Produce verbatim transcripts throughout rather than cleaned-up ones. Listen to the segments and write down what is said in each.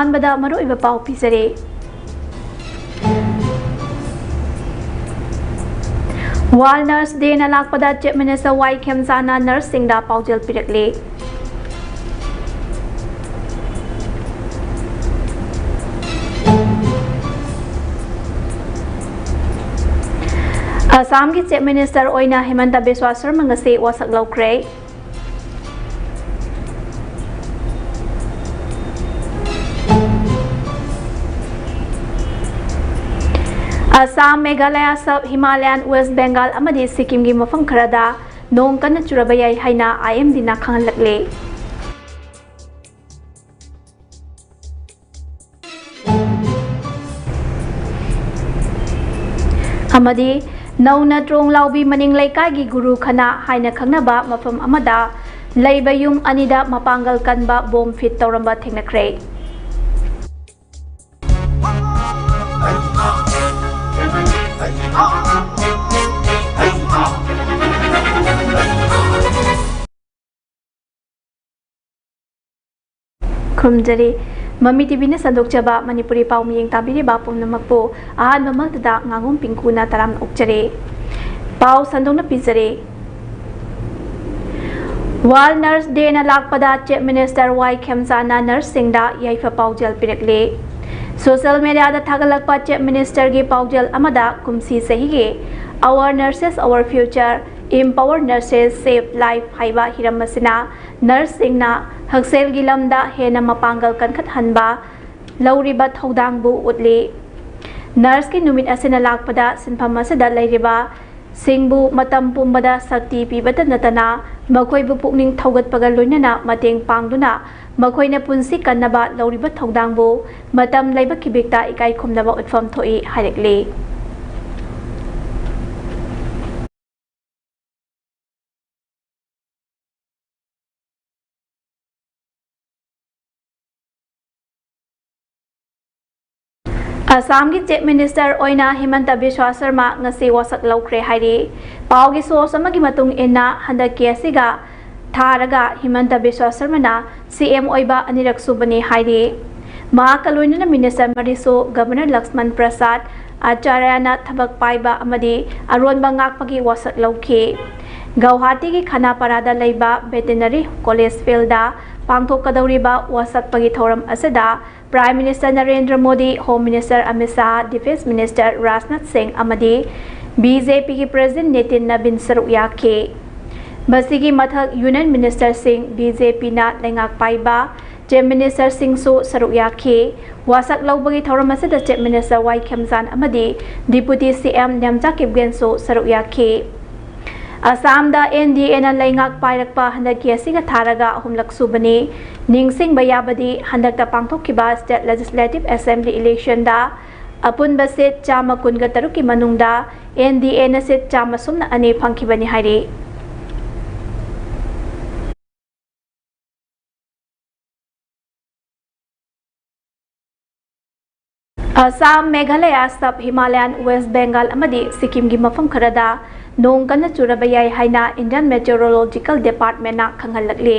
ꯑꯍꯥꯟꯕꯗ ꯃꯔꯨꯑꯣꯏꯕ ꯄꯥꯎ ꯄꯤꯖꯔꯤ꯫ World Nurse Day ꯅ ꯂꯥꯛꯄꯗ Chief Minister ꯋꯥꯏ ꯈꯦꯝꯆꯥꯅ nurse ꯁꯤꯡꯗ ꯄꯥꯎꯖꯦꯜ ꯄꯤꯔꯛꯂꯤ꯫ ꯑꯁꯥꯝꯒꯤ Chief Minister ꯑꯣꯏꯅ ꯍꯤꯃꯟꯇ ꯕꯤꯁ꯭ꯋꯥ ꯁꯔꯃ ꯉꯁꯤ ꯋꯥꯁꯛ ꯂꯧꯈ꯭ꯔꯦ꯫ Assam, Meghalaya, Sub Himalayan, West Bengal ꯑꯃꯗꯤ ꯁꯤꯛꯀꯤꯝꯒꯤ ꯃꯐꯝ ꯈꯔꯗ ꯅꯣꯡ ꯀꯟꯅ ꯆꯨꯔꯕ ꯌꯥꯏ ꯍꯥꯏꯅ ꯑꯥꯏ ꯑꯦꯝ ꯗꯤꯅ ꯈꯪꯍꯜꯂꯛꯂꯤ꯫ ꯑꯃꯗꯤ ꯅꯧꯅ ꯇ꯭ꯔꯣꯡ ꯂꯥꯎꯕꯤ ꯃꯅꯤꯡ ꯂꯩꯀꯥꯏꯒꯤ ꯒꯨꯔꯨ ꯈꯅꯥ ꯍꯥꯏꯅ ꯈꯪꯅꯕ ꯃꯐꯝ ꯑꯃꯗ ꯂꯩꯕ ꯌꯨꯝ ꯑꯅꯤꯗ ꯃꯄꯥꯡꯒꯜ ꯀꯟꯕ ꯕꯣꯝ ꯐꯤꯠ ꯇꯧꯔꯝꯕ ꯊꯦꯡꯅꯈ꯭ꯔꯦ꯫ ꯈꯨꯔꯨꯝꯖꯔꯤ꯫ ꯃꯃꯤ ꯇꯤꯚꯤꯅ ꯁꯟꯗꯣꯛꯆꯕ ꯃꯅꯤꯄꯨꯔꯤ ꯄꯥꯎ ꯃꯤꯌꯦꯡ ꯇꯥꯕꯤꯔꯤꯕ ꯄꯨꯝꯅꯃꯛꯄꯨ ꯑꯍꯥꯟꯕꯃꯛꯇꯗ ꯉꯥꯉꯣꯝ ꯄꯤꯡꯀꯨꯅ ꯇꯔꯥꯝꯅ ꯑꯣꯛꯆꯔꯤ꯫ ꯄꯥꯎ ꯁꯟꯗꯣꯛꯅ ꯄꯤꯖꯔꯤ꯫ World Nurse Day ꯅ ꯂꯥꯛꯄꯗ Chief Minister ꯋꯥꯏ ꯈꯦꯝꯆꯥꯅ nurse ꯁꯤꯡꯗ ꯌꯥꯏꯐ ꯄꯥꯎꯖꯦꯜ ꯄꯤꯔꯛꯂꯤ꯫ Social media ꯗ ꯊꯥꯒꯠꯂꯛꯄ Chief Minister ꯒꯤ ꯄꯥꯎꯖꯦꯜ ꯑꯃꯗ ꯀꯨꯝꯁꯤ ꯆꯍꯤꯒꯤ Our Nurses, Our Future, Empower Nurses, Save Life ꯍꯥꯏꯕ ꯍꯤꯔꯝ ꯑꯁꯤꯅ nurse ꯁꯤꯡꯅ ꯍꯛꯁꯦꯜꯒꯤ ꯂꯝꯗ ꯍꯦꯟꯅ ꯃꯄꯥꯡꯒꯜ ꯀꯟꯈꯠꯍꯟꯕ ꯂꯧꯔꯤꯕ ꯊꯧꯗꯥꯡꯕꯨ ꯎꯠꯂꯤ꯫ Nurse ꯀꯤ ꯅꯨꯃꯤꯠ ꯑꯁꯤꯅ ꯂꯥꯛꯄꯗ ꯁꯤꯟꯐꯝ ꯑꯁꯤꯗ ꯂꯩꯔꯤꯕ ꯁꯤꯡꯕꯨ ꯃꯇꯝ ꯄꯨꯝꯕꯗ ꯁꯛꯇꯤ ꯄꯤꯕꯇ ꯅꯠꯇꯅ ꯃꯈꯣꯏꯕꯨ ꯄꯨꯛꯅꯤꯡ ꯊꯧꯒꯠꯄꯒ ꯂꯣꯏꯅꯅ ꯃꯇꯦꯡ ꯄꯥꯡꯗꯨꯅ ꯃꯈꯣꯏꯅ ꯄꯨꯟꯁꯤ ꯀꯟꯅꯕ ꯂꯧꯔꯤꯕ ꯊꯧꯗꯥꯡꯕꯨ ꯃꯇꯝ ꯂꯩꯕ ꯈꯤꯕꯤꯛꯇ ꯏꯀꯥꯏ ꯈꯨꯝꯅꯕ ꯎꯠꯐꯝ ꯊꯣꯛꯏ ꯍꯥꯏꯔꯛꯂꯤ꯫ ꯑꯁꯥꯝꯒꯤ Chief Minister ꯑꯣꯏꯅ ꯍꯤꯃꯟꯇ ꯕꯤꯁ꯭ꯋꯥ ꯁꯔꯃ ꯉꯁꯤ ꯋꯥꯁꯛ ꯂꯧꯈ꯭ꯔꯦ ꯍꯥꯏꯔꯤ꯫ ꯄꯥꯎꯒꯤ source ꯑꯃꯒꯤ ꯃꯇꯨꯡ ꯏꯟꯅ, ꯍꯟꯗꯛꯀꯤ ꯑꯁꯤꯒ ꯊꯥꯔꯒ ꯍꯤꯃꯟꯇ ꯕꯤꯁ꯭ꯋꯥ ꯁꯔꯃꯅ ꯁꯤ ꯑꯦꯝ ꯑꯣꯏꯕ ꯑꯅꯤꯔꯛ ꯁꯨꯕꯅꯤ ꯍꯥꯏꯔꯤ꯫ ꯃꯍꯥꯛꯀ ꯂꯣꯏꯅꯅ ꯃꯤꯅꯤꯁꯇꯔ ꯃꯔꯤꯁꯨ ꯒꯕꯔꯅꯔ ꯂꯛꯁꯃꯟ ꯄ꯭ꯔꯁꯥꯗ ꯑꯆꯥꯔꯌꯅ ꯊꯕꯛ ꯄꯥꯏꯕ ꯑꯃꯗꯤ ꯑꯔꯣꯟꯕ ꯉꯥꯛꯄꯒꯤ ꯋꯥꯁꯛ ꯂꯧꯈꯤ꯫ ꯒꯧꯍꯥꯇꯤꯒꯤ ꯈꯅꯥꯄꯥꯔꯥꯗ ꯂꯩꯕ ꯚꯦꯇꯦꯅꯔꯤ ꯀꯣꯂꯦꯖ ꯐꯤꯜꯗ ꯄꯥꯡꯊꯣꯛꯀꯗꯧꯔꯤꯕ ꯋꯥꯁꯛꯄꯒꯤ ꯊꯧꯔꯝ ꯑꯁꯤꯗ prime minister Narendra Modi, home minister Amit Shah, defence minister Rajnath ꯁꯤꯡ ꯑꯃꯗꯤ ꯕꯤ ꯖꯦ ꯄꯤꯒꯤ ꯄ꯭ꯔꯦꯁꯤꯗꯦꯟꯠ ꯅꯤꯇꯤꯟ ꯅꯕꯤꯟ ꯁꯔꯨꯛ ꯌꯥꯈꯤ꯫ ꯃꯁꯤꯒꯤ ꯃꯊꯛ ꯌꯨꯅꯤꯌꯟ ꯃꯤꯅꯤꯁꯇꯔꯁꯤꯡ, ꯕꯤ ꯖꯦ ꯄꯤꯅ ꯂꯩꯉꯥꯛ ꯄꯥꯏꯕ ꯆꯤꯐ ꯃꯤꯅꯤꯁꯇꯔꯁꯤꯡꯁꯨ ꯁꯔꯨꯛ ꯌꯥꯈꯤ꯫ ꯋꯥꯁꯛ ꯂꯧꯕꯒꯤ ꯊꯧꯔꯝ ꯑꯁꯤꯗ ꯆꯤꯐ ꯃꯤꯅꯤꯁꯇꯔ ꯋꯥꯏ ꯈꯦꯝꯆꯥꯟ ꯑꯃꯗꯤ ꯗꯤꯄꯨꯇꯤ ꯁꯤ ꯑꯦꯝ ꯅꯦꯝꯆꯥ ꯀꯤꯞꯒꯦꯟꯁꯨ ꯁꯔꯨꯛ ꯌꯥꯈꯤ꯫ ꯑꯁꯥꯝꯗ ꯑꯦꯟ ꯗꯤ ꯑꯦꯅ ꯂꯩꯉꯥꯛ ꯄꯥꯏꯔꯛꯄ ꯍꯟꯗꯛꯀꯤ ꯑꯁꯤꯒ ꯊꯥꯔꯒ ꯑꯍꯨꯝꯂꯛ ꯁꯨꯕꯅꯤ꯫ ꯅꯤꯡꯁꯤꯡꯕ ꯌꯥꯕꯗꯤ, ꯍꯟꯗꯛꯇ ꯄꯥꯡꯊꯣꯛꯈꯤꯕ ꯁ꯭ꯇꯦꯠ ꯂꯦꯖꯤꯁꯂꯦꯇꯤꯚ ꯑꯦꯁꯦꯝꯕ꯭ꯂꯤ ꯏꯂꯦꯛꯁꯟꯗ ꯑꯄꯨꯟꯕ ꯁꯤꯠ ꯆꯥꯝꯃ ꯀꯨꯟꯒ ꯇꯔꯨꯛꯀꯤ ꯃꯅꯨꯡꯗ ꯑꯦꯟ ꯗꯤ ꯑꯦꯅ ꯁꯤꯠ ꯆꯥꯝꯃ ꯁꯨꯞꯅ ꯑꯅꯤ ꯐꯪꯈꯤꯕꯅꯤ ꯍꯥꯏꯔꯤ꯫ Assam, Meghalaya, sub Himalayan, west Bengal ꯑꯃꯗꯤ ꯁꯤꯛꯀꯤꯝꯒꯤ ꯃꯐꯝ ꯈꯔꯗ ꯅꯣꯡ ꯀꯟꯅ ꯆꯨꯔꯕ ꯌꯥꯏ ꯍꯥꯏꯅ ꯏꯟꯗꯤꯌꯟ ꯃꯦꯇꯤꯑꯣꯔꯣꯂꯣꯖꯤꯀꯦꯜ ꯗꯤꯄꯥꯔꯠꯃꯦꯟꯅ ꯈꯪꯍꯜꯂꯛꯂꯤ꯫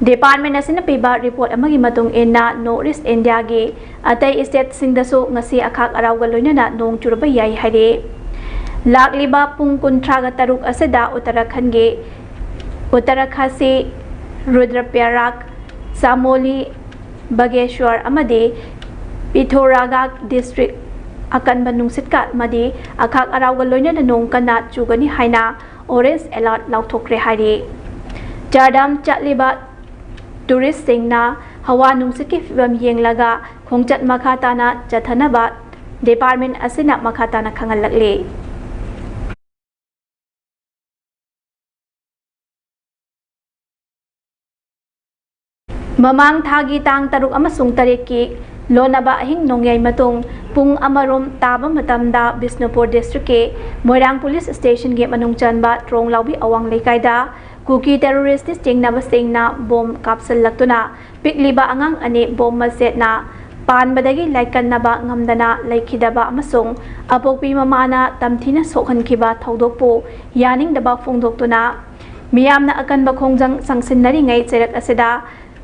ꯗꯤꯄꯥꯔꯠꯃꯦꯟ ꯑꯁꯤꯅ ꯄꯤꯕ ꯔꯤꯄꯣꯔꯠ ꯑꯃꯒꯤ ꯃꯇꯨꯡ ꯏꯟꯅ, ꯅꯣꯔꯠ ꯏꯁ ꯏꯟꯗꯤꯌꯥꯒꯤ ꯑꯇꯩ ꯁ꯭ꯇꯦꯠꯁꯤꯡꯗꯁꯨ ꯉꯁꯤ ꯑꯈꯥꯛ ꯑꯔꯥꯎꯒ ꯂꯣꯏꯅꯅ ꯅꯣꯡ ꯆꯨꯔꯕ ꯌꯥꯏ ꯍꯥꯏꯔꯤ꯫ ꯂꯥꯛꯂꯤꯕ ꯄꯨꯡ ꯀꯨꯟꯊ꯭ꯔꯥꯒ ꯇꯔꯨꯛ ꯑꯁꯤꯗ ꯎꯠꯇꯔꯥꯈꯟꯒꯤ ꯎꯠꯇꯔꯥꯈꯥꯁꯤ, ꯔꯨꯗ꯭ꯔꯄ꯭ꯔꯌꯥꯒ, ꯆꯃꯣꯂꯤ, ꯕꯒꯦꯁ꯭ꯋꯔ ꯑꯃꯗꯤ ꯄꯤꯊꯣꯔꯥꯒꯥꯗ ꯗꯤꯁꯇ꯭ꯔꯤꯛ ꯑꯀꯟꯕ ꯅꯨꯡꯁꯤꯠꯀ ꯑꯃꯗꯤ ꯑꯈꯥꯛ ꯑꯔꯥꯎꯒ ꯂꯣꯏꯅꯅ ꯅꯣꯡ ꯀꯟꯅ ꯆꯨꯒꯅꯤ ꯍꯥꯏꯅ ꯑꯣꯔꯦꯟꯖ ꯑꯦꯂꯔꯠ ꯂꯥꯎꯊꯣꯛꯈ꯭ꯔꯦ ꯍꯥꯏꯔꯤ꯫ ꯆꯥꯔꯗꯥꯝ ꯆꯠꯂꯤꯕ ꯇꯨꯔꯤꯁꯁꯤꯡꯅ ꯍꯋꯥ ꯅꯨꯡꯁꯤꯠꯀꯤ ꯐꯤꯕꯝ ꯌꯦꯡꯂꯒ ꯈꯣꯡꯆꯠ ꯃꯈꯥ ꯇꯥꯅ ꯆꯠꯊꯅꯕ ꯗꯤꯄꯥꯔꯠꯃꯦꯟ ꯑꯁꯤꯅ ꯃꯈꯥ ꯇꯥꯅ ꯈꯪꯍꯜꯂꯛꯂꯤ꯫ ꯃꯃꯥꯡ ꯊꯥꯒꯤ ꯇꯥꯡ ꯇꯔꯨꯛ ꯑꯃꯁꯨꯡ ꯇꯔꯦꯠꯀꯤ ꯂꯣꯟꯅꯕ ꯑꯍꯤꯡ ꯅꯣꯡꯌꯥꯏ ꯃꯇꯨꯡ ꯄꯨꯡ ꯑꯃꯔꯣꯝ ꯇꯥꯕ ꯃꯇꯝꯗ ꯕꯤꯁꯅꯨꯄꯨꯔ ꯗꯤꯁꯇ꯭ꯔꯤꯛꯀꯤ ꯃꯣꯏꯔꯥꯡ ꯄꯨꯂꯤꯁ ꯁ꯭ꯇꯦꯁꯟꯒꯤ ꯃꯅꯨꯡ ꯆꯟꯕ ꯇ꯭ꯔꯣꯡꯂꯥꯎꯕꯤ ꯑꯋꯥꯡ ꯂꯩꯀꯥꯏꯗ ꯀꯨꯀꯤ ꯇꯦꯔꯣꯔꯤꯁ꯭ꯠꯀꯤ ꯆꯤꯡꯅꯕꯁꯤꯡꯅ ꯕꯣꯝ ꯀꯥꯞꯁꯤꯜꯂꯛꯇꯨꯅ ꯄꯤꯛꯂꯤꯕ ꯑꯉꯥꯡ ꯑꯅꯤ ꯕꯣꯝ ꯃꯆꯦꯠꯅ ꯄꯥꯟꯕꯗꯒꯤ ꯂꯥꯏꯀꯠꯅꯕ ꯉꯝꯗꯅ ꯂꯩꯈꯤꯗꯕ ꯑꯃꯁꯨꯡ ꯑꯄꯣꯛꯄꯤ ꯃꯃꯥꯅ ꯇꯝꯊꯤꯅ ꯁꯣꯛꯍꯟꯈꯤꯕ ꯊꯧꯗꯣꯛꯄꯨ ꯌꯥꯅꯤꯡꯗꯕ ꯐꯣꯡꯗꯣꯛꯇꯨꯅ ꯃꯤꯌꯥꯝꯅ ꯑꯀꯟꯕ ꯈꯣꯡꯖꯪ ꯆꯪꯁꯤꯟꯅꯔꯤꯉꯩ ꯆꯩꯔꯛ ꯑꯁꯤꯗ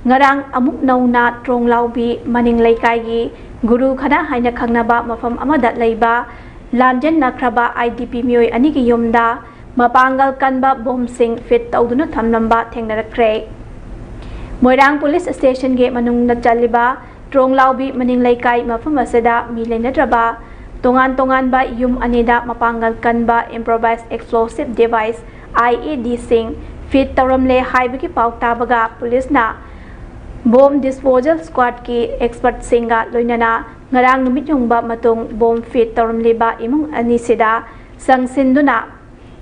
ꯉꯔꯥꯡ ꯑꯃꯨꯛ ꯅꯧꯅ ꯇ꯭ꯔꯣꯡꯂꯥꯎꯕꯤ ꯃꯅꯤꯡ ꯂꯩꯀꯥꯏꯒꯤ ꯒꯨꯔꯨ ꯈꯅꯥ ꯍꯥꯏꯅ ꯈꯪꯅꯕ ꯃꯐꯝ ꯑꯃꯗ ꯂꯩꯕ ꯂꯥꯟꯖꯦꯟꯅꯈ꯭ꯔꯕ IDP ꯃꯤꯑꯣꯏ ꯑꯅꯤꯒꯤ ꯌꯨꯝꯗ ꯃꯄꯥꯡꯒꯜ ꯀꯟꯕ ꯕꯣꯝꯁꯤꯡ ꯐꯤꯠ ꯇꯧꯗꯨꯅ ꯊꯝꯂꯝꯕ ꯊꯦꯡꯅꯔꯛꯈ꯭ꯔꯦ꯫ ꯃꯣꯏꯔꯥꯡ ꯄꯨꯂꯤꯁ ꯁ꯭ꯇꯦꯁꯟꯒꯤ ꯃꯅꯨꯡꯗ ꯆꯜꯂꯤꯕ ꯇ꯭ꯔꯣꯡꯂꯥꯎꯕꯤ ꯃꯅꯤꯡ ꯂꯩꯀꯥꯏ ꯃꯐꯝ ꯑꯁꯤꯗ ꯃꯤ ꯂꯩꯅꯗ꯭ꯔꯕ ꯇꯣꯉꯥꯟ ꯇꯣꯉꯥꯟꯕ ꯌꯨꯝ ꯑꯅꯤꯗ ꯃꯄꯥꯡꯒꯜ ꯀꯟꯕ improvised explosive device, IEDꯁꯤꯡ ꯐꯤꯠ ꯇꯧꯔꯝꯂꯦ ꯍꯥꯏꯕꯒꯤ ꯄꯥꯎ ꯇꯥꯕꯒ ꯄꯨꯂꯤꯁꯅ ꯕꯣꯝ ꯗꯤꯁꯄꯣꯖꯦꯜ ꯁ꯭ꯀ꯭ꯋꯥꯗꯀꯤ ꯑꯦꯛꯁꯄꯔꯠꯁꯤꯡꯒ ꯂꯣꯏꯅꯅ ꯉꯔꯥꯡ ꯅꯨꯃꯤꯠ ꯌꯨꯡꯕ ꯃꯇꯨꯡ ꯕꯣꯝ ꯐꯤꯠ ꯇꯧꯔꯝꯂꯤꯕ ꯏꯃꯨꯡ ꯑꯅꯤꯁꯤꯗ ꯆꯪꯁꯤꯟꯗꯨꯅ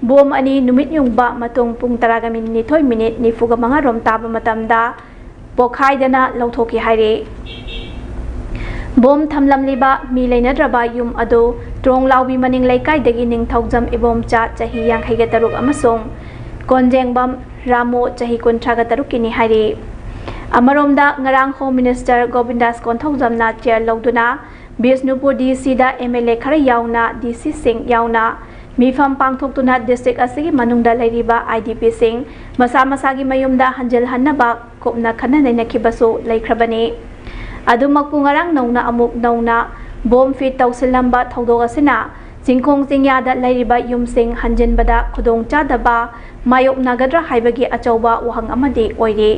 ꯕꯣꯝ ꯑꯅꯤ ꯅꯨꯃꯤꯠ ꯌꯨꯡꯕ ꯃꯇꯨꯡ ꯄꯨꯡ ꯇꯔꯥꯒ ꯃꯤꯅꯤꯠ ꯅꯤꯊꯣꯏ ꯃꯤꯅꯤꯠ ꯅꯤꯐꯨꯒ ꯃꯉꯥ ꯔꯣꯝ ꯇꯥꯕ ꯃꯇꯝꯗ ꯄꯣꯈꯥꯏꯗꯅ ꯂꯧꯊꯣꯛꯈꯤ ꯍꯥꯏꯔꯤ꯫ ꯕꯣꯝ ꯊꯝꯂꯝꯂꯤꯕ ꯃꯤ ꯂꯩꯅꯗ꯭ꯔꯕ ꯌꯨꯝ ꯑꯗꯨ ꯇ꯭ꯔꯣꯡꯂꯥꯎꯕꯤ ꯃꯅꯤꯡ ꯂꯩꯀꯥꯏꯗꯒꯤ ꯅꯤꯡꯊꯧꯖꯝ ꯏꯕꯣꯝꯆꯥ ꯆꯍꯤ ꯌꯥꯡꯈꯩꯒ ꯇꯔꯨꯛ ꯑꯃꯁꯨꯡ ꯀꯣꯟꯖꯦꯡꯕꯝ ꯔꯥꯃꯣ ꯆꯍꯤ ꯀꯨꯟꯊ꯭ꯔꯥꯒ ꯇꯔꯨꯛꯀꯤꯅꯤ ꯍꯥꯏꯔꯤ꯫ ꯑꯃꯔꯣꯝꯗ ꯉꯔꯥꯡ ꯍꯣꯝ ꯃꯤꯅꯤꯁꯇꯔ ꯒꯣꯕꯤꯟꯗꯥꯁ ꯀꯣꯟꯊꯧꯖꯝꯅ ꯆꯦꯌꯔ ꯂꯧꯗꯨꯅ ꯕꯤꯁꯅꯨꯄꯨꯔ DCꯗ MLA ꯈꯔ ꯌꯥꯎꯅ DCꯁꯤꯡ ꯌꯥꯎꯅ ꯃꯤꯐꯝ ꯄꯥꯡꯊꯣꯛꯇꯨꯅ ꯗꯤꯁꯇ꯭ꯔꯤꯛ ꯑꯁꯤꯒꯤ ꯃꯅꯨꯡꯗ ꯂꯩꯔꯤꯕ IDPꯁꯤꯡ ꯃꯁꯥ ꯃꯁꯥꯒꯤ ꯃꯌꯨꯝꯗ ꯍꯟꯖꯤꯜꯍꯟꯅꯕ ꯀꯨꯞꯅ ꯈꯟꯅ ꯅꯩꯅꯈꯤꯕꯁꯨ ꯂꯩꯈ꯭ꯔꯕꯅꯤ꯫ ꯑꯗꯨꯃꯛꯄꯨ ꯉꯔꯥꯡ ꯅꯧꯅ ꯑꯃꯨꯛ ꯅꯧꯅ ꯕꯣꯝ ꯐꯤꯠ ꯇꯧꯁꯤꯜꯂꯝꯕ ꯊꯧꯗꯣꯛ ꯑꯁꯤꯅ ꯆꯤꯡꯈꯣꯡ ꯆꯤꯡꯌꯥꯗ ꯂꯩꯔꯤꯕ ꯌꯨꯝꯁꯤꯡ ꯍꯟꯖꯤꯟꯕꯗ ꯈꯨꯗꯣꯡꯆꯥꯗꯕ ꯃꯥꯌꯣꯛꯅꯒꯗ꯭ꯔꯥ ꯍꯥꯏꯕꯒꯤ ꯑꯆꯧꯕ ꯋꯥꯍꯪ ꯑꯃꯗꯤ ꯑꯣꯏꯔꯤ꯫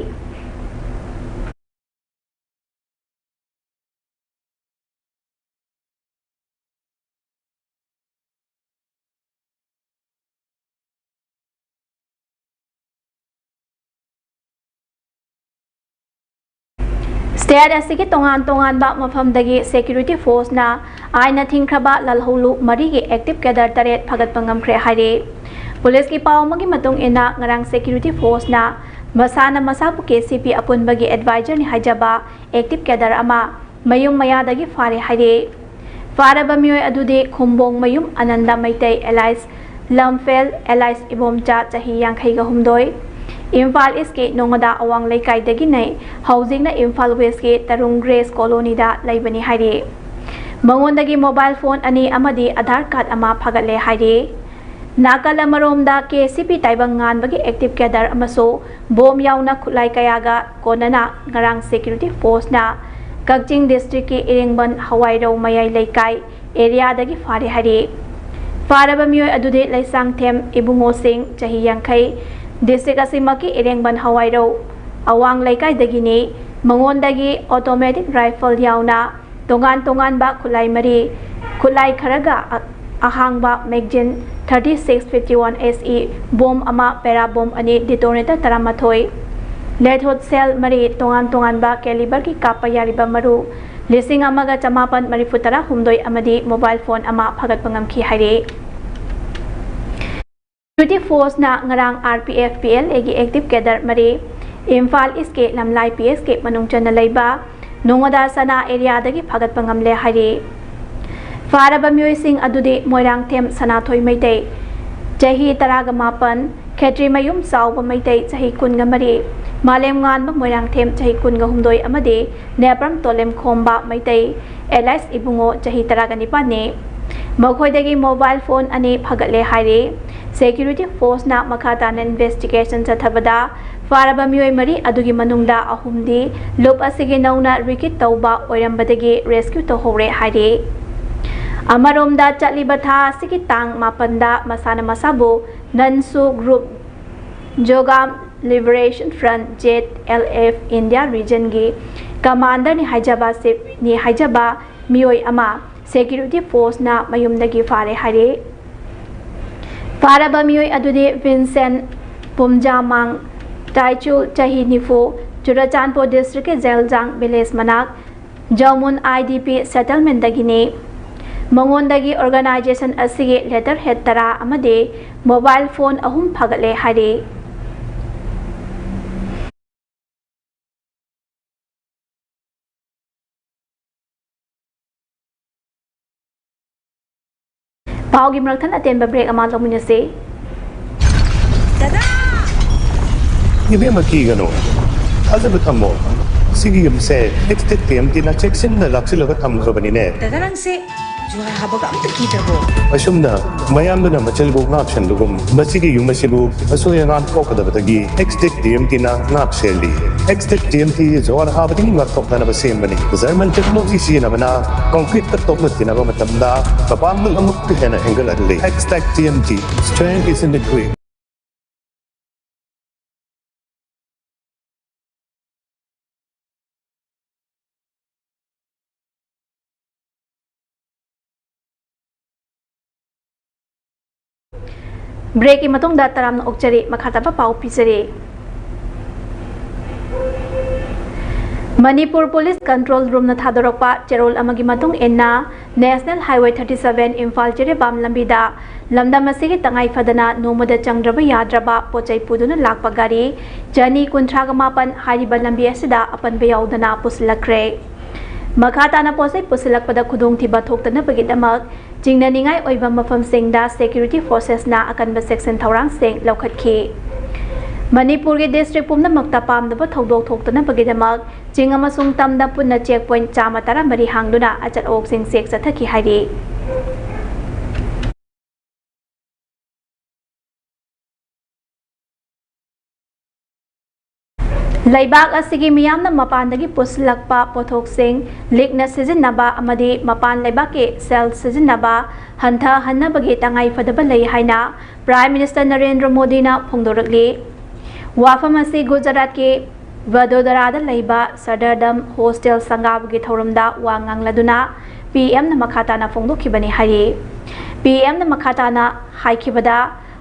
ꯁ꯭ꯇꯦꯠ ꯑꯁꯤꯒꯤ ꯇꯣꯉꯥꯟ ꯇꯣꯉꯥꯟꯕ ꯃꯐꯝꯗꯒꯤ ꯁꯦꯀ꯭ꯌꯨꯔꯤꯇꯤ ꯐꯣꯔꯁꯅ ꯑꯥꯏꯟꯅ ꯊꯤꯡꯈ꯭ꯔꯕ ꯂꯥꯜꯍꯧꯂꯨ ꯃꯔꯤꯒꯤ ꯑꯦꯛꯇꯤꯚ ꯀꯦꯗꯔ ꯇꯔꯦꯠ ꯐꯥꯒꯠꯄ ꯉꯝꯈ꯭ꯔꯦ ꯍꯥꯏꯔꯤ꯫ ꯄꯨꯂꯤꯁꯀꯤ ꯄꯥꯎ ꯑꯃꯒꯤ ꯃꯇꯨꯡ ꯏꯟꯅ, ꯉꯔꯥꯡ ꯁꯦꯀ꯭ꯌꯨꯔꯤꯇꯤ ꯐꯣꯔꯁꯅ ꯃꯁꯥꯅ ꯃꯁꯥꯕꯨ KCP ꯑꯄꯨꯟꯕꯒꯤ ꯑꯦꯗꯚꯥꯏꯖꯔꯅꯤ ꯍꯥꯏꯖꯕ ꯑꯦꯛꯇꯤꯚ ꯀꯦꯗꯔ ꯑꯃ ꯃꯌꯨꯝ ꯃꯌꯥꯗꯒꯤ ꯐꯥꯔꯦ ꯍꯥꯏꯔꯤ꯫ ꯐꯥꯔꯕ ꯃꯤꯑꯣꯏ ꯑꯗꯨꯗꯤ ꯈꯨꯝꯕꯣꯡ ꯃꯌꯨꯝ ꯑꯅꯟꯗ ꯃꯩꯇꯩ alias ꯂꯝꯐꯦꯜ alias ꯏꯕꯣꯝꯆꯥ ꯆꯍꯤ ꯌꯥꯡꯈꯩꯒ ꯍꯨꯝꯗꯣꯏ, ꯏꯝꯐꯥꯜ ꯏꯁꯀꯤ ꯅꯣꯡꯉꯗꯥ ꯑꯋꯥꯡ ꯂꯩꯀꯥꯏꯗꯒꯤꯅꯤ꯫ ꯍꯧꯖꯤꯛꯅ ꯏꯝꯐꯥꯜ ꯋꯦꯁꯀꯤ ꯇꯔꯨꯡ ꯒ꯭ꯔꯦꯁ ꯀꯣꯂꯣꯅꯤꯗ ꯂꯩꯕꯅꯤ ꯍꯥꯏꯔꯤ꯫ ꯃꯉꯣꯟꯗꯒꯤ ꯃꯣꯕꯥꯏꯜ ꯐꯣꯟ ꯑꯅꯤ ꯑꯃꯗꯤ ꯑꯙꯥꯔ ꯀꯥꯔꯗ ꯑꯃ ꯐꯥꯒꯠꯂꯦ ꯍꯥꯏꯔꯤ꯫ ꯅꯥꯀꯜ ꯑꯃꯔꯣꯝꯗ, ꯀꯦ ꯁꯤ ꯄꯤ ꯇꯥꯏꯕꯪ ꯉꯥꯟꯕꯒꯤ active cadre ꯑꯃꯁꯨ ꯕꯣꯝ ꯌꯥꯎꯅ ꯈꯨꯠꯂꯥꯏ ꯀꯌꯥꯒ ꯀꯣꯟꯅꯅ ꯉꯔꯥꯡ security forceꯅ ꯀꯛꯆꯤꯡ districtꯀꯤ ꯏꯔꯦꯡꯕꯟ ꯍꯋꯥꯏꯔꯧ ꯃꯌꯥꯏ ꯂꯩꯀꯥꯏ areaꯗꯒꯤ ꯐꯥꯔꯦ ꯍꯥꯏꯔꯤ꯫ ꯐꯥꯔꯕ ꯃꯤꯑꯣꯏ ꯑꯗꯨꯗꯤ ꯂꯩꯁꯥꯡꯊꯦꯝ ꯏꯕꯨꯡꯉꯣꯁꯤꯡ, ꯆꯍꯤ ꯌꯥꯡꯈꯩ, district ꯑꯁꯤꯃꯛꯀꯤ ꯏꯔꯦꯡꯕꯟ ꯍꯋꯥꯏꯔꯧ ꯑꯋꯥꯡ ꯂꯩꯀꯥꯏꯗꯒꯤꯅꯤ꯫ ꯃꯉꯣꯟꯗꯒꯤ automatic rifle ꯌꯥꯎꯅ ꯇꯣꯉꯥꯟ ꯇꯣꯉꯥꯟꯕ ꯈꯨꯠꯂꯥꯏ ꯃꯔꯤ, ꯈꯨꯠꯂꯥꯏ ꯈꯔꯒ ꯑ-, ꯑꯍꯥꯡꯕ magazine thirty six fifty one S E, bomb ꯑꯃ, para ꯕꯣꯝ ꯑꯅꯤ, detonator ꯇꯔꯥꯃꯥꯊꯣꯏ, leaded shell ꯃꯔꯤ, ꯇꯣꯉꯥꯟ ꯇꯣꯉꯥꯟꯕ caliberꯒꯤ ꯀꯥꯞꯄ ꯌꯥꯔꯤꯕ ꯃꯔꯨ ꯂꯤꯁꯤꯡ ꯑꯃꯒ ꯆꯃꯥꯄꯟ ꯃꯔꯤꯐꯨ ꯇꯔꯥꯍꯨꯝꯗꯣꯏ ꯑꯃꯗꯤ mobile phone ꯑꯃ ꯐꯥꯒꯠꯄ ꯉꯝꯈꯤ ꯍꯥꯏꯔꯤ꯫ Security forceꯅ ꯉꯔꯥꯡ R P F P L Aꯒꯤ active cadre ꯃꯔꯤ, ꯏꯝꯐꯥꯜ Eastꯀꯤ ꯂꯝꯂꯥꯏ P S ꯀꯤ ꯃꯅꯨꯡ ꯆꯟꯅ ꯂꯩꯕ ꯅꯣꯡꯉꯣꯗꯥ ꯁꯅꯥ areaꯗꯒꯤ ꯐꯥꯒꯠꯄ ꯉꯝꯂꯦ ꯍꯥꯏꯔꯤ꯫ ꯐꯥꯔꯕ ꯃꯤꯑꯣꯏꯁꯤꯡ ꯑꯗꯨꯗꯤ ꯃꯣꯏꯔꯥꯡꯊꯦꯝ ꯁꯅꯥꯊꯣꯏ ꯃꯩꯇꯩ, ꯆꯍꯤ ꯇꯔꯥꯒ ꯃꯥꯄꯟ, ꯈꯦꯇ꯭ꯔꯤꯃꯌꯨꯝ ꯆꯥꯎꯕ ꯃꯩꯇꯩ, ꯆꯍꯤ ꯀꯨꯟꯒ ꯃꯔꯤ, ꯃꯥꯂꯦꯝꯉꯥꯟꯕ ꯃꯣꯏꯔꯥꯡꯊꯦꯝ, ꯆꯍꯤ ꯀꯨꯟꯒ ꯍꯨꯝꯗꯣꯏ ꯑꯃꯗꯤ ꯅꯦꯄ꯭ꯔꯝ ꯇꯣꯂꯦꯝꯈꯣꯝꯕ ꯃꯩꯇꯩ, alias ꯏꯕꯨꯡꯉꯣ, ꯆꯍꯤ ꯇꯔꯥꯒ ꯅꯤꯄꯥꯟꯅꯤ꯫ ꯃꯈꯣꯏꯗꯒꯤ mobile phone ꯑꯅꯤ ꯐꯒꯠꯂꯦ ꯍꯥꯏꯔꯤ꯫ Security forceꯅ ꯃꯈꯥ ꯇꯥꯅ investigation ꯆꯠꯊꯕꯗ ꯐꯥꯔꯕ ꯃꯤꯑꯣꯏ ꯃꯔꯤ ꯑꯗꯨꯒꯤ ꯃꯅꯨꯡꯗ ꯑꯍꯨꯝꯗꯤ ꯂꯨꯞ ꯑꯁꯤꯒꯤ ꯅꯧꯅ recruit ꯇꯧꯕ ꯑꯣꯏꯔꯝꯕꯗꯒꯤ rescue ꯇꯧꯍꯧꯔꯦ ꯍꯥꯏꯔꯤ꯫ ꯑꯃꯔꯣꯝꯗ, ꯆꯠꯂꯤꯕ ꯊꯥ ꯑꯁꯤꯒꯤ ꯇꯥꯡ ꯃꯥꯄꯟꯗ ꯃꯁꯥꯅ ꯃꯁꯥꯕꯨ ꯅꯟꯁꯨ group, Zogam Liberation Front, Z L F, India regionꯒꯤ commanderꯅꯤ ꯍꯥꯏꯖꯕ, chiefꯅꯤ ꯍꯥꯏꯖꯕ ꯃꯤꯑꯣꯏ ꯑꯃ security forceꯅ ꯃꯌꯨꯝꯗꯒꯤ ꯐꯥꯔꯦ ꯍꯥꯏꯔꯤ꯫ ꯐꯥꯔꯕ ꯃꯤꯑꯣꯏ ꯑꯗꯨꯗꯤ ꯚꯤꯟꯁꯦꯟ ꯄꯨꯝꯖꯥꯃꯥꯡ ꯇꯥꯏꯆꯨ, ꯆꯍꯤ ꯅꯤꯐꯨ, ꯆꯨꯔꯆꯥꯟꯄꯨꯔ districtꯀꯤ ꯖꯦꯜꯖꯥꯡ village ꯃꯅꯥꯛ ꯖꯧꯃꯨꯟ I D P settlementꯗꯒꯤꯅꯤ꯫ ꯃꯉꯣꯟꯗꯒꯤ organization ꯑꯁꯤꯒꯤ letterhead ꯇꯔꯥ ꯑꯃꯗꯤ mobile phone ꯑꯍꯨꯝ ꯐꯒꯠꯂꯦ ꯍꯥꯏꯔꯤ꯫ ꯄꯥꯎꯒꯤ ꯃꯔꯛ ꯊꯠꯅ ꯑꯇꯦꯟꯕ break ꯑꯃ ꯂꯧꯃꯤꯟꯅꯁꯤ꯫ ꯏꯕꯦꯝꯃ, ꯀꯤꯒꯅꯨ꯫ ꯊꯥꯖꯕ ꯊꯝꯃꯣ꯫ ꯁꯤꯒꯤ ꯌꯨꯝꯁꯦ ꯍꯦꯛꯇ ꯇꯦꯝꯇꯤꯅ ꯆꯦꯛꯁꯤꯟꯅ ꯂꯥꯛꯁꯤꯜꯂꯒ ꯊꯝꯈ꯭ꯔꯕꯅꯤꯅꯦ꯫ ꯗꯗꯥ, ꯅꯪꯁꯦ ꯖꯨꯍꯥꯔ ꯍꯥꯕꯒ ꯑꯝꯇ ꯀꯤꯗ꯭ꯔꯕꯣ? ꯑꯁꯨꯝꯅ ꯃꯌꯥꯝꯗꯨꯅ ꯃꯆꯤꯜꯕꯨ ꯉꯥꯛ ꯁꯦꯟꯕꯒꯨꯝ, ꯃꯁꯤꯒꯤ ꯌꯨꯝ ꯑꯁꯤꯕꯨ ꯑꯁꯣꯏ ꯑꯉꯥꯝ ꯊꯣꯛꯀꯗꯕꯗꯒꯤ ꯑꯦꯛꯁꯇꯦꯛ ꯇꯤ ꯑꯦꯝ ꯇꯤꯅ ꯉꯥꯛ ꯁꯦꯜꯂꯤ꯫ ꯑꯦꯛꯁꯇꯦꯛ ꯇꯤ ꯑꯦꯝ ꯇꯤ ꯖꯨꯍꯥꯔ ꯍꯥꯕꯗꯒꯤ ꯉꯥꯛꯊꯣꯛꯅꯅꯕ ꯁꯦꯝꯕꯅꯤ꯫ ꯖꯔꯃꯟ ꯇꯦꯛꯅꯣꯂꯣꯖꯤ ꯁꯤꯖꯤꯟꯅꯕꯅ ꯀꯪꯀ꯭ꯔꯤꯠꯇ ꯇꯣꯛꯅ ꯊꯤꯅꯕ ꯃꯇꯝꯗ ꯃꯄꯥꯡꯒꯜ ꯑꯃꯨꯛꯀ ꯍꯦꯟꯅ ꯍꯦꯟꯒꯠꯍꯜꯂꯤ꯫ Xtech T M T, strength is in the grit꯫ ꯕ꯭ꯔꯦꯛꯀꯤ ꯃꯇꯨꯡꯗ ꯇꯔꯥꯝꯅ ꯑꯣꯛꯆꯔꯤ꯫ ꯃꯈꯥ ꯇꯥꯕ ꯄꯥꯎ ꯄꯤꯖꯔꯤ꯫ ꯃꯅꯤꯄꯨꯔ ꯄꯨꯂꯤꯁ ꯀꯟꯇ꯭ꯔꯣꯜ ꯔꯨꯝꯅ ꯊꯥꯗꯣꯔꯛꯄ ꯆꯦꯔꯣꯜ ꯑꯃꯒꯤ ꯃꯇꯨꯡ ꯏꯟꯅ, national highway thirty seven Imphal ꯖꯤꯔꯤꯕꯥꯝ ꯂꯝꯕꯤꯗ ꯂꯝꯗꯝ ꯑꯁꯤꯒꯤ ꯇꯉꯥꯏ ꯐꯗꯅ ꯅꯣꯡꯃꯗ ꯆꯪꯗ꯭ꯔꯕ ꯌꯥꯗ꯭ꯔꯕ ꯄꯣꯠꯆꯩ ꯄꯨꯗꯨꯅ ꯂꯥꯛꯄ ꯒꯥꯔꯤ ꯆꯅꯤ ꯀꯨꯟꯊ꯭ꯔꯥꯒ ꯃꯥꯄꯟ ꯍꯥꯏꯔꯤꯕ ꯂꯝꯕꯤ ꯑꯁꯤꯗ ꯑꯄꯟꯕ ꯌꯥꯎꯗꯅ ꯄꯨꯁꯤꯜꯂꯛꯈ꯭ꯔꯦ꯫ ꯃꯈꯥ ꯇꯥꯅ ꯄꯣꯠꯆꯩ ꯄꯨꯁꯤꯜꯂꯛꯄꯗ ꯈꯨꯗꯣꯡꯊꯤꯕ ꯊꯣꯛꯇꯅꯕꯒꯤꯗꯃꯛ ꯆꯤꯡꯅꯅꯤꯡꯉꯥꯏ ꯑꯣꯏꯕ ꯃꯐꯝꯁꯤꯡꯗ ꯁꯦꯀ꯭ꯌꯨꯔꯤꯇꯤ ꯐꯣꯔꯁꯦꯁꯅ ꯑꯀꯟꯕ ꯆꯦꯛꯁꯤꯟ ꯊꯧꯔꯥꯡꯁꯤꯡ ꯂꯧꯈꯠꯈꯤ꯫ ꯃꯅꯤꯄꯨꯔꯒꯤ ꯗꯤꯁꯇ꯭ꯔꯤꯛ ꯄꯨꯝꯅꯃꯛꯇ ꯄꯥꯝꯗꯕ ꯊꯧꯗꯣꯛ ꯊꯣꯛꯇꯅꯕꯒꯤꯗꯃꯛ ꯆꯤꯡ ꯑꯃꯁꯨꯡ ꯇꯝꯗ ꯄꯨꯟꯅ ꯆꯦꯛ ꯄꯣꯏꯟꯠ ꯆꯥꯝꯃ ꯇꯔꯥꯃꯔꯤ ꯍꯥꯡꯗꯨꯅ ꯑꯆꯠ ꯑꯋꯣꯛꯁꯤꯡ ꯆꯦꯛ ꯆꯠꯊꯈꯤ ꯍꯥꯏꯔꯤ꯫ ꯂꯩꯕꯥꯛ ꯑꯁꯤꯒꯤ ꯃꯤꯌꯥꯝꯅ ꯃꯄꯥꯟꯗꯒꯤ ꯄꯨꯁꯤꯜꯂꯛꯄ ꯄꯣꯠꯊꯣꯛꯁꯤꯡ ꯂꯤꯛꯅ ꯁꯤꯖꯤꯟꯅꯕ ꯑꯃꯗꯤ ꯃꯄꯥꯟ ꯂꯩꯕꯥꯛꯀꯤ ꯁꯦꯜ ꯁꯤꯖꯤꯟꯅꯕ ꯍꯟꯊꯍꯟꯅꯕꯒꯤ ꯇꯉꯥꯏ ꯐꯗꯕ ꯂꯩ ꯍꯥꯏꯅ ꯄ꯭ꯔꯥꯏꯝ ꯃꯤꯅꯤꯁꯇꯔ ꯅꯔꯦꯟꯗ꯭ꯔ ꯃꯣꯗꯤꯅ ꯐꯣꯡꯗꯣꯔꯛꯂꯤ꯫ ꯋꯥꯐꯝ ꯑꯁꯤ ꯒꯨꯖꯔꯥꯠꯀꯤ ꯚꯗꯣꯗꯔꯥꯗ ꯂꯩꯕ ꯁꯗꯔꯗꯝ ꯍꯣꯁꯇꯦꯜ ꯁꯪꯒꯥꯕꯒꯤ ꯊꯧꯔꯝꯗ ꯋꯥ ꯉꯥꯡꯂꯗꯨꯅ ꯄꯤ ꯑꯦꯝꯅ ꯃꯈꯥ ꯇꯥꯅ ꯐꯣꯡꯗꯣꯛꯈꯤꯕꯅꯤ ꯍꯥꯏꯔꯤ꯫ ꯄꯤ ꯑꯦꯝꯅ ꯃꯈꯥ ꯇꯥꯅ ꯍꯥꯏꯈꯤꯕꯗ,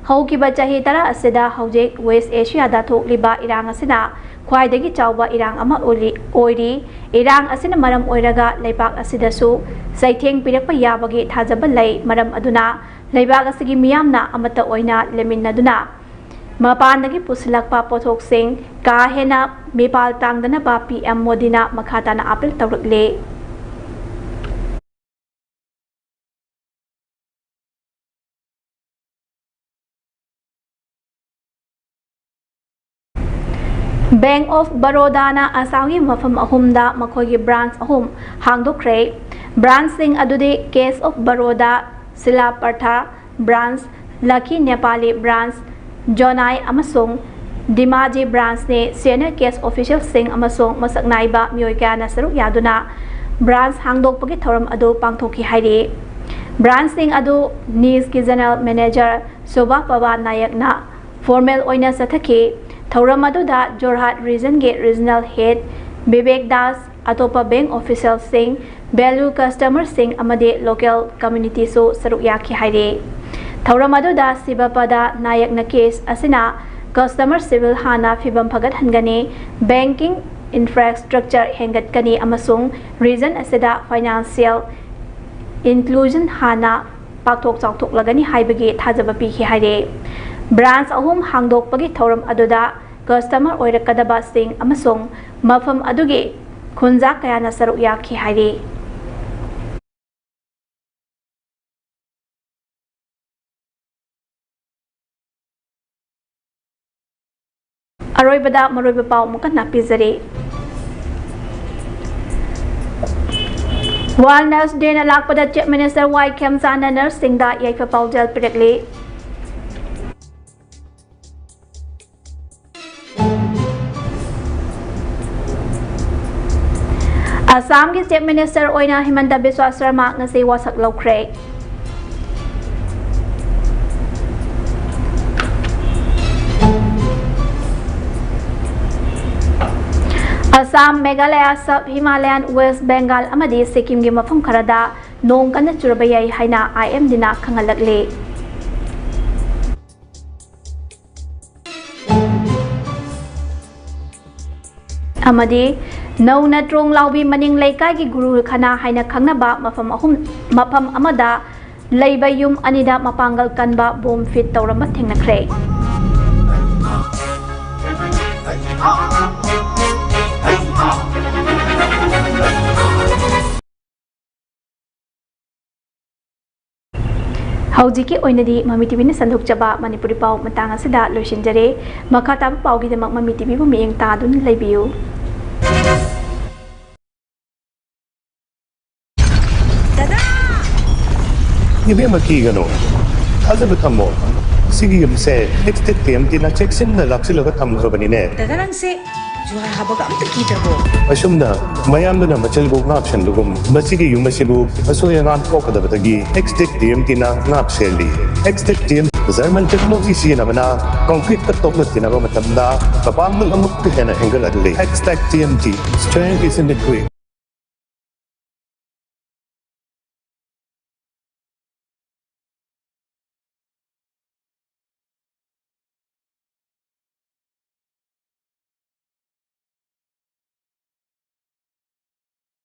ꯍꯧꯈꯤꯕ ꯆꯍꯤ ꯇꯔꯥ ꯑꯁꯤꯗ ꯍꯧꯖꯤꯛ ꯋꯦꯁ ꯑꯦꯁꯤꯌꯥꯗ ꯊꯣꯛꯂꯤꯕ ꯏꯔꯥꯡ ꯑꯁꯤꯅ ꯈ꯭ꯋꯥꯏꯗꯒꯤ ꯆꯥꯎꯕ ꯏꯔꯥꯡ ꯑꯃ ꯑꯣꯏꯔꯤ, ꯑꯣꯏꯔꯤ꯫ ꯏꯔꯥꯡ ꯑꯁꯤꯅ ꯃꯔꯝ ꯑꯣꯏꯔꯒ ꯂꯩꯕꯥꯛ ꯑꯁꯤꯗꯁꯨ ꯆꯩꯊꯦꯡ ꯄꯤꯔꯛꯄ ꯌꯥꯕꯒꯤ ꯊꯥꯖꯕ ꯂꯩ꯫ ꯃꯔꯝ ꯑꯗꯨꯅ ꯂꯩꯕꯥꯛ ꯑꯁꯤꯒꯤ ꯃꯤꯌꯥꯝꯅ ꯑꯃꯠꯇ ꯑꯣꯏꯅ ꯂꯦꯞꯃꯤꯟꯅꯗꯨꯅ ꯃꯄꯥꯟꯗꯒꯤ ꯄꯨꯁꯤꯜꯂꯛꯄ ꯄꯣꯠꯊꯣꯛꯁꯤꯡ ꯀꯥ ꯍꯦꯟꯅ ꯃꯤꯄꯥꯜ ꯇꯥꯡꯗꯅꯕ ꯄꯤ ꯑꯦꯝ ꯃꯣꯗꯤꯅ ꯃꯈꯥ ꯇꯥꯅ ꯑꯥꯄꯤꯜ ꯇꯧꯔꯛꯂꯤ꯫ ꯕꯦꯡꯛ ꯑꯣꯐ ꯕꯔꯣꯗꯥꯅ ꯑꯁꯥꯝꯒꯤ ꯃꯐꯝ ꯑꯍꯨꯝꯗ ꯃꯈꯣꯏꯒꯤ ꯕ꯭ꯔꯥꯟꯆ ꯑꯍꯨꯝ ꯍꯥꯡꯗꯣꯛꯈ꯭ꯔꯦ꯫ Branchꯁꯤꯡ ꯑꯗꯨꯗꯤ Cash of Baroda, Silapartha branch, Lucky Nepali branch, Jonai ꯑꯃꯁꯨꯡ Dhemaji branchꯅꯤ꯫ Senior cash officialꯁꯤꯡ ꯑꯃꯁꯨꯡ ꯃꯁꯛ ꯅꯥꯏꯕ ꯃꯤꯑꯣꯏ ꯀꯌꯥꯅ ꯁꯔꯨꯛ ꯌꯥꯗꯨꯅ branch ꯍꯥꯡꯗꯣꯛꯄꯒꯤ ꯊꯧꯔꯝ ꯑꯗꯨ ꯄꯥꯡꯊꯣꯛꯈꯤ ꯍꯥꯏꯔꯤ꯫ Branchꯁꯤꯡ ꯑꯗꯨ NISꯀꯤ General Manager Shobha Pawar ꯅꯥꯌꯛꯅ formal ꯑꯣꯏꯅ ꯆꯠꯊꯈꯤ꯫ ꯊꯧꯔꯝ ꯑꯗꯨꯗ Jorhat Regionꯒꯤ Regional Head Bibek Das, ꯑꯇꯣꯞꯄ bank officialꯁꯤꯡ, value customerꯁꯤꯡ ꯑꯃꯗꯤ local communityꯁꯨ ꯁꯔꯨꯛ ꯌꯥꯈꯤ ꯍꯥꯏꯔꯤ꯫ ꯊꯧꯔꯝ ꯑꯗꯨꯗ ꯁꯤꯕꯄꯗ ꯅꯥꯌꯛꯅ ꯀꯦꯁ ꯑꯁꯤꯅ customer civil ꯍꯥꯟꯅ ꯐꯤꯕꯝ ꯐꯒꯠꯍꯟꯒꯅꯤ, banking infrastructure ꯍꯦꯟꯒꯠꯀꯅꯤ ꯑꯃꯁꯨꯡ region ꯑꯁꯤꯗ financial inclusion ꯍꯥꯟꯅ ꯄꯥꯛꯊꯣꯛ ꯆꯥꯎꯊꯣꯛꯂꯒꯅꯤ ꯍꯥꯏꯕꯒꯤ ꯊꯥꯖꯕ ꯄꯤꯈꯤ ꯍꯥꯏꯔꯤ꯫ Branch ꯑꯍꯨꯝ ꯍꯥꯡꯗꯣꯛꯄꯒꯤ ꯊꯧꯔꯝ ꯑꯗꯨꯗ customer ꯑꯣꯏꯔꯛꯀꯗꯕꯁꯤꯡ ꯑꯃꯁꯨꯡ ꯃꯐꯝ ꯑꯗꯨꯒꯤ ꯈꯨꯟꯖꯥ ꯀꯌꯥꯅ ꯁꯔꯨꯛ ꯌꯥꯈꯤ ꯍꯥꯏꯔꯤ꯫ ꯑꯔꯣꯏꯕꯗ ꯃꯔꯨꯑꯣꯏꯕ ꯄꯥꯎ ꯑꯃꯨꯛ ꯍꯟꯅ ꯄꯤꯖꯔꯤ꯫ World Nurse Dayꯅ ꯂꯥꯛꯄꯗ Chief Minister ꯋꯥꯏ ꯈꯦꯝꯆꯥꯟꯅ nurseꯁꯤꯡꯗ ꯌꯥꯏꯐ ꯄꯥꯎꯖꯦꯜ ꯄꯤꯔꯛꯂꯤ꯫ ꯑꯁꯥꯝꯒꯤ Chief Minister ꯑꯣꯏꯅ ꯍꯤꯃꯟꯇ ꯕꯤꯁ꯭ꯋ ꯁꯔꯃ ꯉꯁꯤ ꯋꯥꯁꯛ ꯂꯧꯈ꯭ꯔꯦ꯫ Assam, Meghalaya, Sub Himalayan, West Bengal ꯑꯃꯗꯤ ꯁꯤꯛꯀꯤꯝꯒꯤ ꯃꯐꯝ ꯈꯔꯗ ꯅꯣꯡ ꯀꯟꯅ ꯆꯨꯔꯕ ꯌꯥꯏ ꯍꯥꯏꯅ IMDꯅ ꯈꯪꯍꯜꯂꯛꯂꯤ꯫ ꯑꯃꯗꯤ ꯅꯧꯅ ꯇ꯭ꯔꯣꯡ ꯂꯥꯎꯕꯤ ꯃꯅꯤꯡ ꯂꯩꯀꯥꯏꯒꯤ ꯒꯨꯔꯨꯈꯅꯥ ꯍꯥꯏꯅ ꯈꯪꯅꯕ ꯃꯐꯝ ꯑꯍꯨꯝ, ꯃꯐꯝ ꯑꯃꯗ ꯂꯩꯕ ꯌꯨꯝ ꯑꯅꯤꯗ ꯃꯄꯥꯡꯒꯜ ꯀꯟꯕ bomb fit ꯇꯧꯔꯝꯕ ꯊꯦꯡꯅꯈ꯭ꯔꯦ꯫ ꯍꯧꯖꯤꯛꯀꯤ ꯑꯣꯏꯅꯗꯤ ꯃꯃꯤ ꯇꯤꯚꯤꯅ ꯁꯟꯗꯣꯛꯆꯕ ꯃꯅꯤꯄꯨꯔꯤ ꯄꯥꯎ ꯃꯇꯥꯡ ꯑꯁꯤꯗ ꯂꯣꯏꯁꯤꯟꯖꯔꯦ꯫ ꯃꯈꯥ ꯇꯥꯕ ꯄꯥꯎꯒꯤꯗꯃꯛ ꯃꯃꯤ ꯇꯤꯚꯤꯕꯨ ꯃꯤꯠꯌꯦꯡ ꯇꯥꯗꯨꯅ ꯂꯩꯕꯤꯌꯨ꯫ ꯏꯕꯦꯝꯃ, ꯀꯤꯒꯅꯨ, ꯊꯥꯖꯕ ꯊꯝꯃꯣ꯫ ꯁꯤꯒꯤ ꯌꯨꯝꯁꯦ ꯑꯦꯛꯁꯇꯦꯛ ꯇꯤ ꯑꯦꯝ ꯇꯤꯅ ꯆꯦꯛꯁꯤꯟꯅ ꯂꯥꯛꯁꯤꯜꯂꯒ ꯊꯝꯈ꯭ꯔꯕꯅꯤꯅꯦ꯫ ꯗꯥꯗꯥ, ꯅꯪꯁꯦ ꯖꯨꯍꯥꯔ ꯍꯥꯕꯒ ꯑꯝꯇ ꯀꯤꯗ꯭ꯔꯕꯣ? ꯑꯁꯨꯝꯅ ꯃꯌꯥꯝꯗꯨꯅ ꯃꯆꯤꯜꯕꯨ ꯉꯥꯛ ꯁꯦꯟꯕꯒꯨꯝ, ꯃꯁꯤꯒꯤ ꯌꯨꯝ ꯑꯁꯤꯕꯨ ꯑꯁꯣꯏ ꯑꯉꯥꯝ ꯊꯣꯛꯀꯗꯕꯗꯒꯤ ꯑꯦꯛꯁꯇꯦꯛ ꯇꯤ ꯑꯦꯝ ꯇꯤꯅ ꯉꯥꯛ ꯁꯦꯜꯂꯤ꯫ Xtech T M German technology ꯁꯤꯖꯤꯟꯅꯕꯅ ꯀꯪꯀ꯭ꯔꯤꯠꯇ ꯇꯣꯛꯅ ꯊꯤꯅꯕ ꯃꯇꯝꯗ ꯃꯄꯥꯡꯒꯜ ꯑꯃꯨꯛꯀ ꯍꯦꯟꯅ ꯍꯦꯟꯒꯠꯍꯜꯂꯤ꯫ Xtech T M T, strength is in the grit꯫